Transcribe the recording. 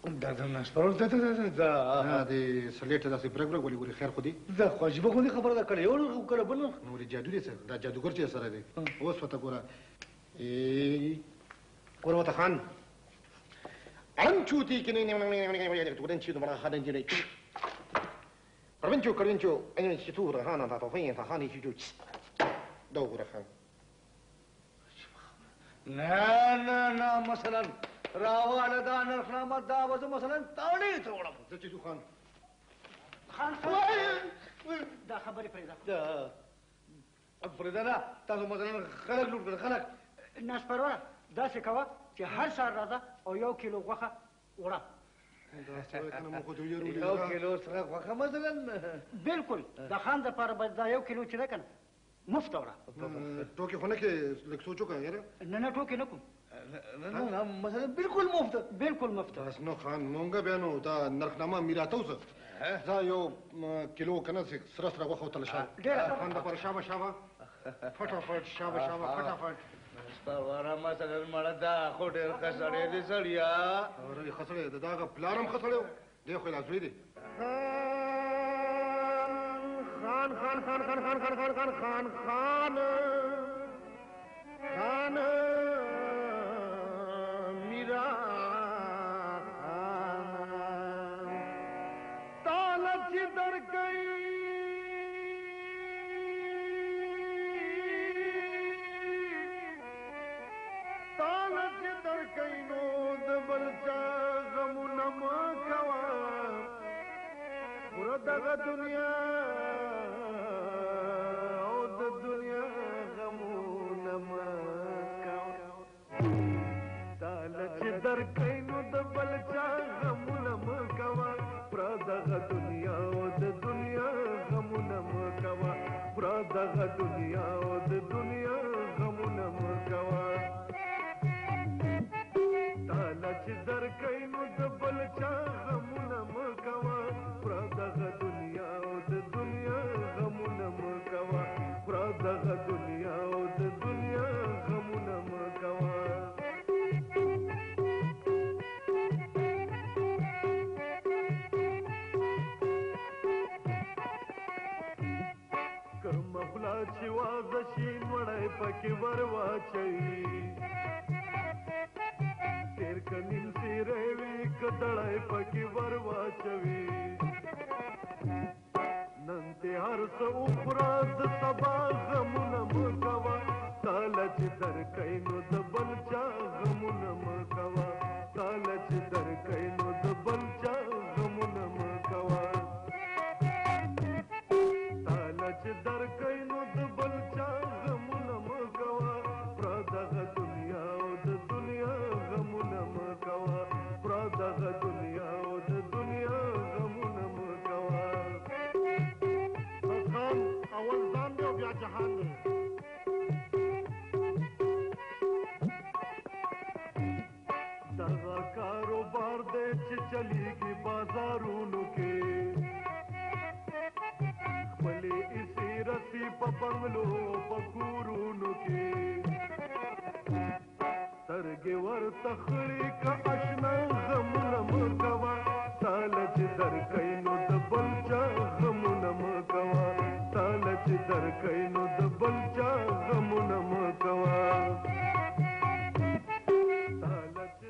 دا د نسپرو دا دا دا دا د سلیټ داسې برګ برګ ولې ګوري؟ خیر خو دی. دا خو عجیبه غوندې خبره ده، کله یو نرخ کله بل نرخ. نو ولې جادو دی څه؟ دا جادوګر چې سره دی اوس ورته ګوره. ګوره ورته خان اړم چوتي کې نه نه کړنچو ان چې تو رهانه تا ته ته خان چې جو دا وګوره خان. نه نه نه، مثلا راواله دا نرخنامه، دا به زه مثلا تاڼې ته وړم. زه چې ځو خان. خان خان، دا خبرې پرېږده. پرېږده نه، تاسو مثلا خلک لوټ کړل خلک. نسپروره داسې کوه چې هر سهار راځه او 1 کیلو غوښه وړه. 1 کیلو سره غوښه مثلا؟ بالکل، د خان دپاره به دا 1 کیلو چې ده که نه مفته وړه. ټوکې خو نه کې، لږ سوچ وکړه یاره. نه نه، ټوکې نه کوم. نه نه، مثلا بالکل مفته. بالکل مفته. بس نو خان، مونږ بیا نو دا نرخنامه میراته اوسه. دا 1 کیلو که نه سره سره غوښه ورته شه. ډېره خان دپاره. شابه شابه، فټافټ، شابه شابه، فټافټ. سپروره مثلا مړه دا خو ډېر ښه سړی دی سړیا. ښه سړی دی، د هغه پلار هم ښه سړی و، دی خو یې لا زوی دی. خان خان خان خان خان خان خان خان خان خان خان میرا خان تاله چې درکوي تاله چې درکوي نو د بل چا غمونه مه کوه. پوره دغه دنیا او د دنیا غمونه مه کوه. تاله چې درکوي نو د بل چا غمونه مه کوه. پوره دغه دنیا او د دنیا غمونه مه کوه. پوره دغه دنیا او د دنیا غمونه مه کوه. تاله چې درکوي نو د بل چا غمونه مه کوه. پوره دغه دنیا او د دنیا غمونه مه کوه. پوره دغه دنیا او د دنیا غمونه مه کوه. که مخلا چې وازه شي مړی پکې ور واچوي. تېر که نیم سیری وي که دړی پکې ور واچوي. نن دې هر څه وخوره د سبا غمونه مه کوه. تاله چې درکوي نو د بل چا غمونه مه کوه. تاله چې درکوي نو د بل چا غمونه مه کوه. تاله چې درکوي نو د بل چا غمونه مه کوه. پوره دغه دنیا او د دنیا غمونه مه کوه. پوره دغه دنیا او د دنیا غمونه مه کوه. بس خان، اول ځان دی او بیا جهان دی. دغه کاروبار دی چې چلیږي بازارونو کې. خپلې ایسي رسي په بنګلو په کورونو کې. سترګې ورته خړې که اشنا غمونه مه کوه. تاله چې درکوي نو د بل چا غمونه مه کوه. تاله چې درکوي نو د بل چا غمونه مه کوه. تاله چې